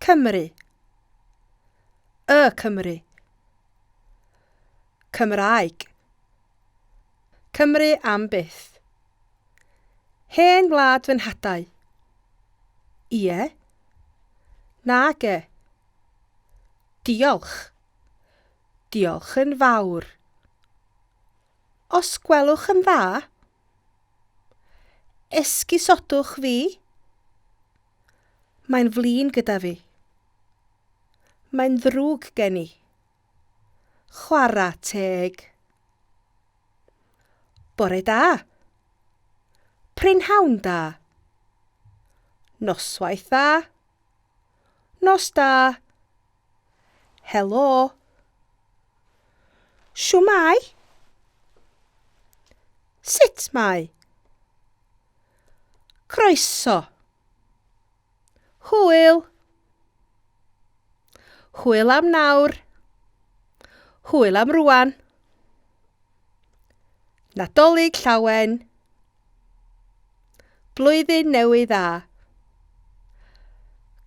Cymru. Y Cymru. Cymraeg. Cymru am byth. Hen wlad fy nhadau. Ie. Nage. Diolch. Diolch yn fawr. Os gwelwch yn dda. Esgusodwch fi. Mae'n flin gyda fi. Mae'n ddrwg gen i. Chwarae teg. Bore da. Prynhawn da. Noswaith dda. Nos da. Helo. Shwmae? Sut mae? Croeso. Hwyl. Hwyl am nawr. Hwyl am rwan. Nadolig llawen. Blwyddyn newydd dda.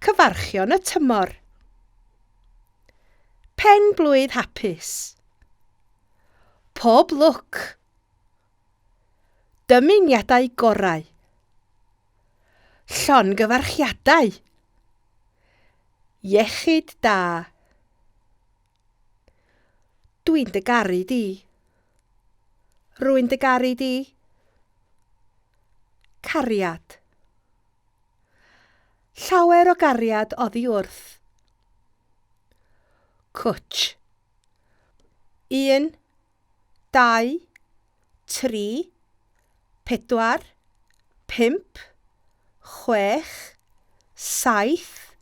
Cyfarchion y tymor. Pen blwydd hapus. Pob lwc. Dymuniadau gorau. Llongyfarchiadau! Iechyd da. Dwi'n dy garu di. Rwy'n dy garu di. Cariad. Llawer o gariad oddi wrth. Cwtsh. Un, dau, tri, pedwar, pump, chwech, saith,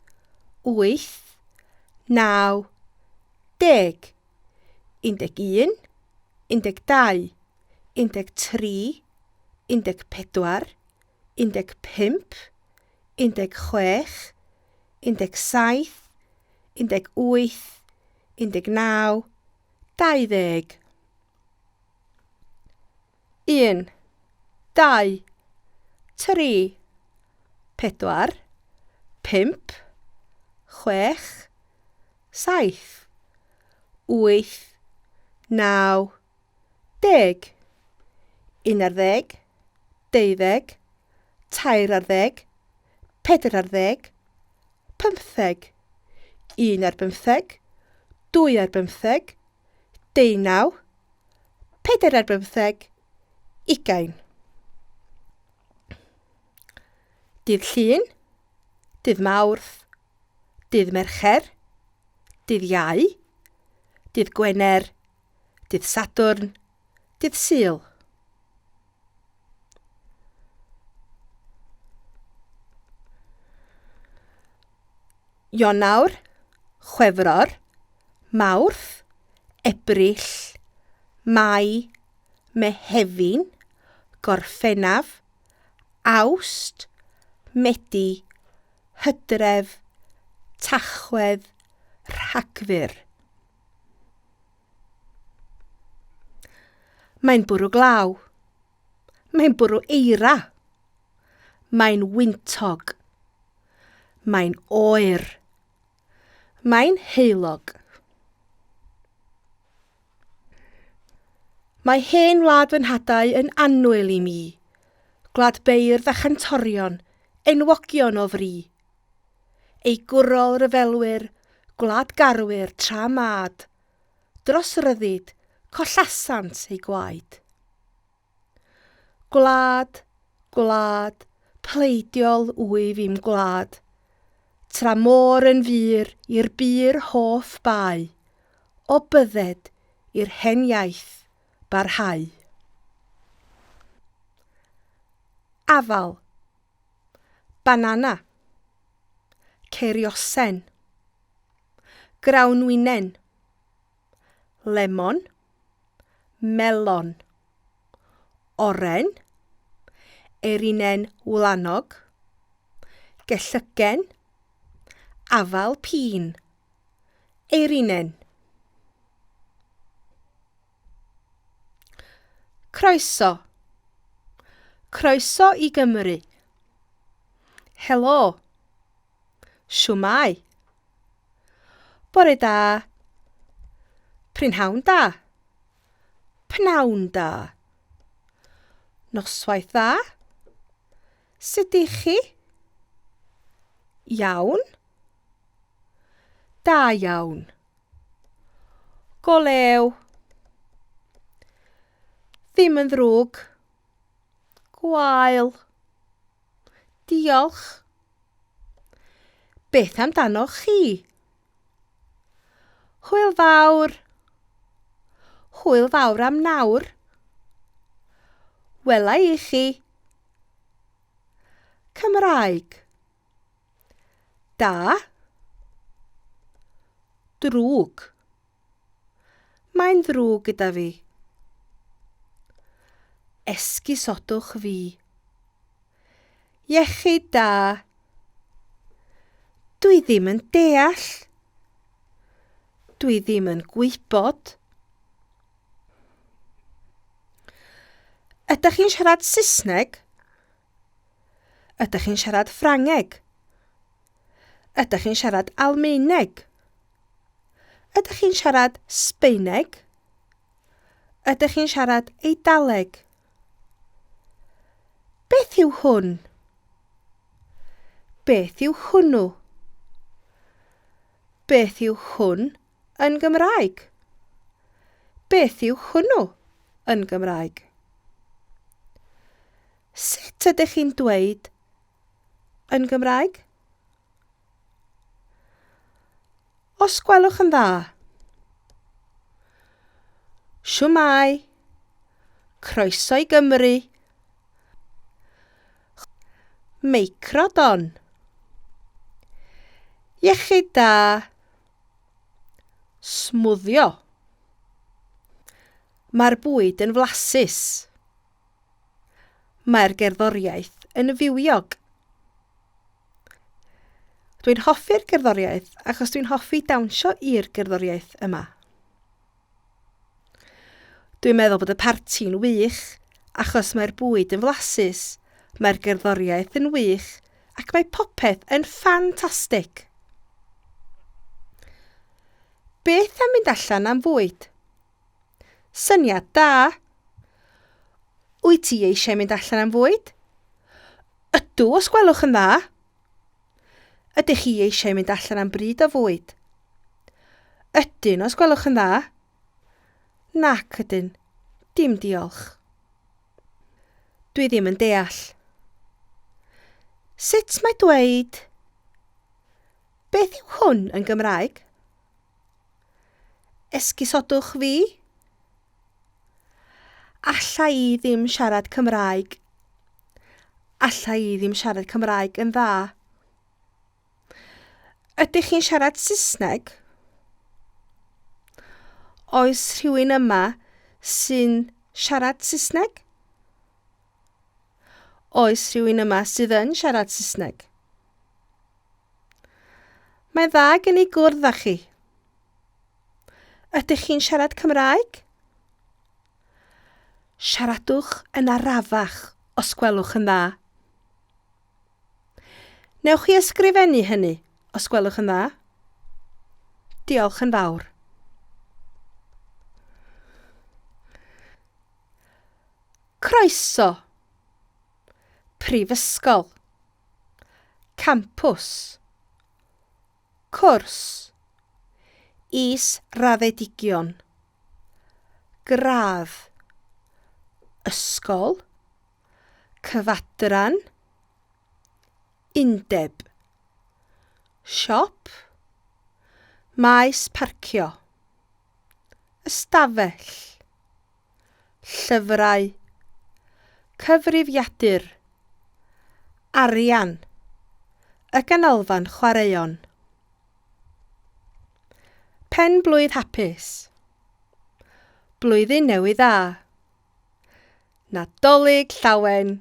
wyth, naw, deg, 11, 12, 13, 14, 15, 16, 17, 18, 19, 20. 1, 2, 3, 4, 5, 6, 7, 8, 9, 10, 11, 12, 13, 14, 15, 1 ar 15, 2 ar 15, 19, 4 ar 15, 20. Dydd Llun, Dydd Mawrth, Dydd Mercher, Dydd Iau, Dydd Gwener, Dydd Sadwrn, Dydd Sul. Ionawr, Chwefror, Mawrth, Ebrill, Mai, Mehefin, Gorffennaf, Awst, Medi, Hydref, Tachwedd, Rhagfyr. Mae'n bwrw glaw. Mae'n bwrw eira. Mae'n wyntog. Mae'n oer. Mae'n heulog. Mae hen wlad fy nhadau yn annwyl i mi, gwlad beirdd a chantorion, enwogion o fri. Ei gwrol ryfelwyr, gwladgarwyr tra mad, dros ryddid, collasant eu gwaed. Gwlad, gwlad, pleidiol wyf i'm gwlad, Tra môr yn fur i'r bur hoff bae, O bydded i'r hen iaith barhau. Afal. Banana. Ceiriosen. Grawnwinen. Lemon. Melon. Oren. Erinen wlanog. Gellygen. Afal pîn. Eirinen. Croeso. Croeso i Gymru. Helo. Shwmae. Bore da. Prynhawn da. Pnawn da. Noswaith dda. Sut ych chi? Iawn. Da iawn. Go lew. Ddim yn ddrwg. Gwael. Diolch. Beth amdanoch chi? Hwyl fawr. Hwyl fawr am nawr. Wela i chi. Cymraeg. Da. Drwg. Mae'n ddrwg gyda fi. Esgusodwch fi. Iechyd da. Dwi ddim yn deall. Dwi ddim yn gwybod. Ydych chi'n siarad Saesneg? Ydych chi'n siarad Ffrangeg? Ydych chi'n siarad Almaeneg? Ydych chi'n siarad Sbaeneg? Ydych chi'n siarad Eidaleg? Beth yw hwn? Beth yw hwnnw? Beth yw hwn yn Gymraeg? Beth yw hwnnw yn Gymraeg? Sut ydych chi'n dweud yn Gymraeg? Os gwelwch yn dda. Shwmae. Croeso i Gymru. Meicrodon. Iechyd da. Smwddio. Mae'r bwyd yn flasus. Mae'r gerddoriaeth yn fywiog. Dwi'n hoffi'r gerddoriaeth achos dwi'n hoffi dawnsio i'r gerddoriaeth yma. Dwi'n meddwl bod y parti'n wych achos mae'r bwyd yn flasus, mae'r gerddoriaeth yn wych ac mae popeth yn ffantastig. Beth am fynd allan am fwyd? Syniad da! Wyt ti eisiau mynd allan am fwyd? Ydw, os gwelwch yn dda. Ydych chi eisiau mynd allan am bryd o fwyd? Ydyn, os gwelwch yn dda. Nac ydyn. Dim diolch. Dwi ddim yn deall. Sut mae dweud Beth yw hwn yn Gymraeg? Esgusodwch fi? Alla i ddim siarad Cymraeg. Alla i ddim siarad Cymraeg yn dda. Ydych chi'n siarad Saesneg? Oes rhywun yma sy'n siarad Saesneg? Oes rhywun yma sydd yn siarad Saesneg? Mae'n dda gen i gwrdd â chi. Ydych chi'n siarad Cymraeg? Siaradwch yn arafach os gwelwch yn dda. Newch chi ysgrifennu hynny os gwelwch yn dda? Diolch yn fawr. Croeso. Prifysgol. Campws. Cwrs. Is-raddedigion. Gradd. Ysgol. Cyfadran. Undeb. Siop. Maes parcio. Ystafell. Llyfrau. Cyfrifiadur. Arian. Y ganolfan chwaraeon. Pen-blwydd hapus. Blwyddyn Newydd Dda. Nadolig Llawen.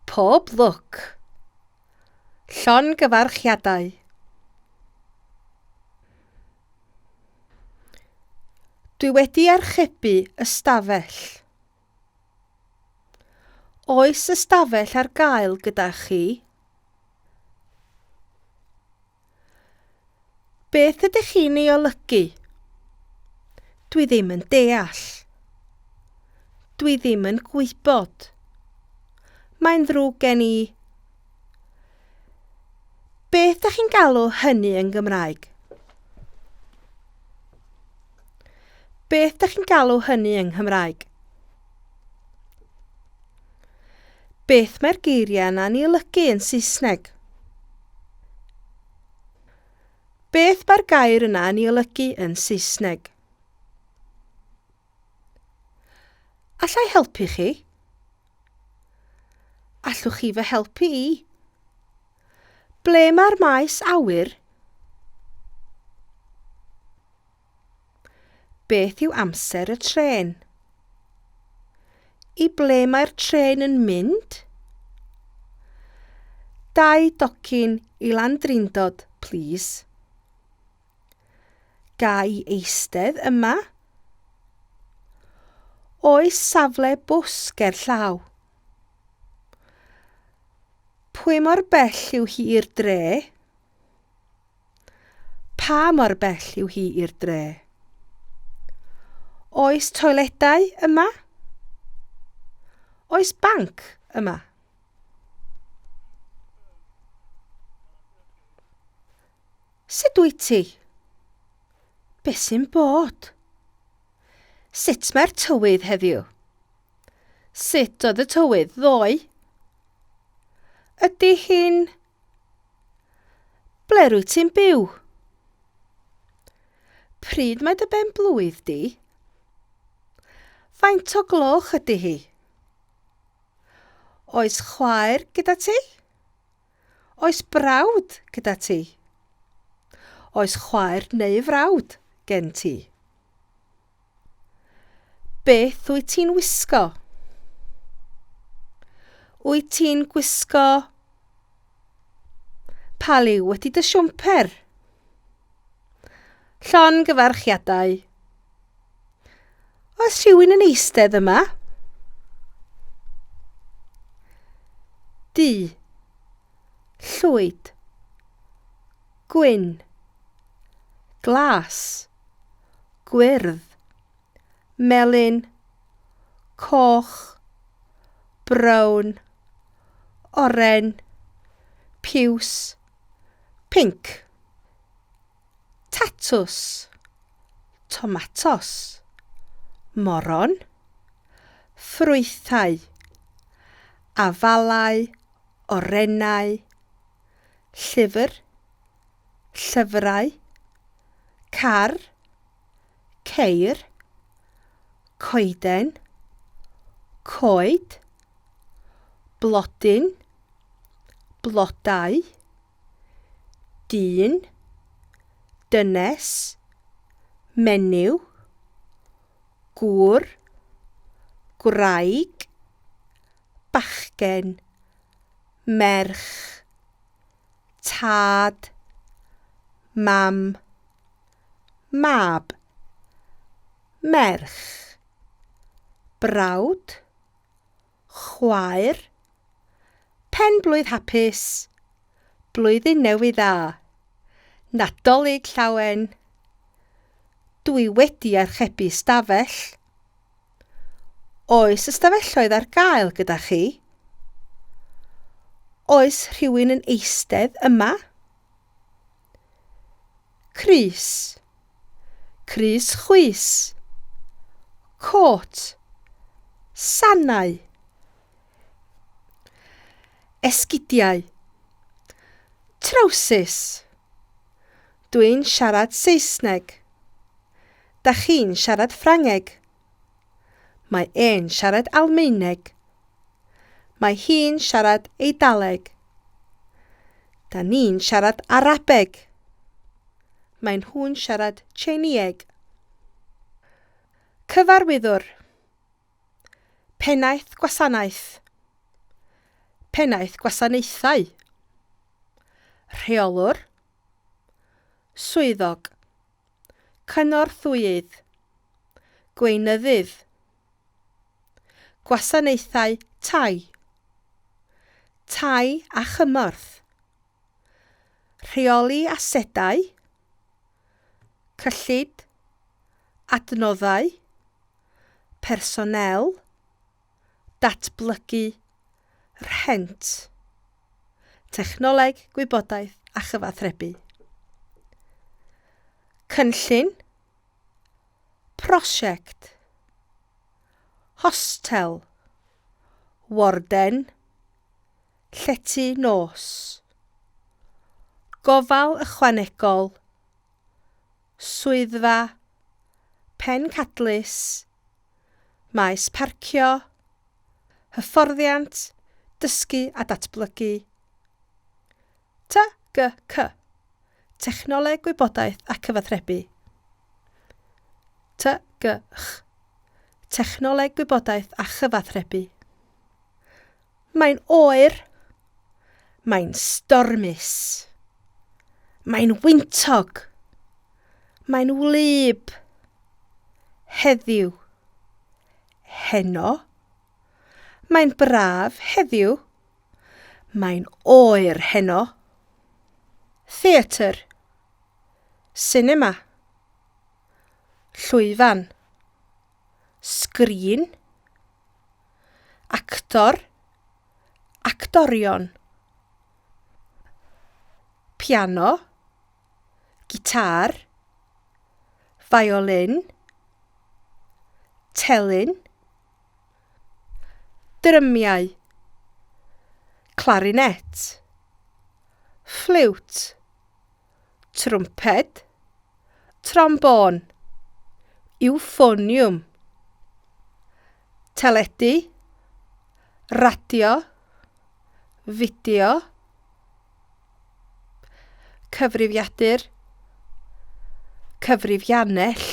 Pob lwc. Llongyfarchiadau. Dwi wedi archebu ystafell. Oes ystafell ar gael gyda chi? Beth ydych chi'n ei olygu? Dwi ddim yn deall. Dwi ddim yn gwybod. Mae'n ddrwg gen i. Beth dych chi'n galw hynny yn Gymraeg? Beth dych chi'n galw hynny yng Nghymraeg? Beth mae'r geiriau yna'n ei olygu yn Saesneg? Beth mae'r gair yna yn ei olygu yn Saesneg? Alla i helpu chi? Allwch chi fy helpu i? Ble mae'r maes awyr? Beth yw amser y trên? I ble mae'r trên yn mynd? Dau docyn i Landrindod, plîs. Ga i eistedd yma? Oes safle bws ger llaw? Pwy mor bell yw hi i'r dre? Pa mor bell yw hi i'r dre? Oes toiledau yma? Oes banc yma? Sut wyt ti? Be sy'n bod? Sut mae'r tywydd heddiw? Sut oedd y tywydd ddoe? Ydy hi'n... Ble rwyt ti'n byw? Pryd mae dy ben blwydd di? Faint o gloch ydy hi? Oes chwaer gyda ti? Oes brawd gyda ti? Oes chwaer neu frawd gen ti? Beth wyt ti'n wisgo? Wyt ti'n gwisgo... Pa liw ydy dy siwmper? Llongyfarchiadau. Oes rhywun yn eistedd yma? Du. Llwyd. Gwyn. Glas. Gwyrdd. Melyn. Coch. Brown. Oren. Piws. Pinc. Tatws. Tomatos. Moron. Ffrwythau. Afalau. Orennau. Llyfr. Llyfrau. Car. Ceir. Coeden. Coed. Blodyn. Blodau. Dyn. Dynes. Menyw. Gŵr. Gwraig. Bachgen. Merch. Tad. Mam. Mab. Merch. Brawd. Chwaer. Pen-blwydd hapus. Blwyddyn Newydd Dda. Nadolig Llawen. Dw i wedi archebu stafell. Oes ystafelloedd ar gael gyda chi? Oes rhywun yn eistedd yma? Crys. Crys chwys. Côt. Sanau. Esgidiau. Trowsus. Dwi'n siarad Saesneg. Da chi'n siarad Ffrangeg. Mae e'n siarad Almaeneg. Mae hi'n siarad Eidaleg. Da ni'n siarad Arabeg. Mae nhw'n siarad Tsieinïeg. Cyfarwyddwr. Pennaeth gwasanaeth. Pennaeth gwasanaethau. Rheolwr. Swyddog. Cynorthwyydd. Gweinyddydd. Gwasanaethau tai. Tai a chymorth. Rheoli asedau. Cyllid, adnoddau, personél, datblygu, rhent, technoleg gwybodaeth a chyfathrebu. Cynllun, prosiect, hostel, warden, llety nos, gofal ychwanegol, swyddfa, pencadlys, maes parcio, hyfforddiant, dysgu a datblygu, TGC, Technoleg Gwybodaeth a Cyfathrebu, TGH, Technoleg Gwybodaeth a Chyfathrebu. Mae'n oer. Mae'n stormus. Mae'n wyntog. Mae'n wlyb. Heddiw. Heno. Mae'n braf heddiw. Mae'n oer heno. Theatr. Sinema. Llwyfan. Sgrin. Actor. Actorion. Piano. Gitâr. Violin. Telyn. Drymiau. Clarinet. Ffliwt. Trwmped. Trombôn. Iwffoniwm. Teledu. Radio. Fideo. Cyfrifiadur. Cyfrifiannell.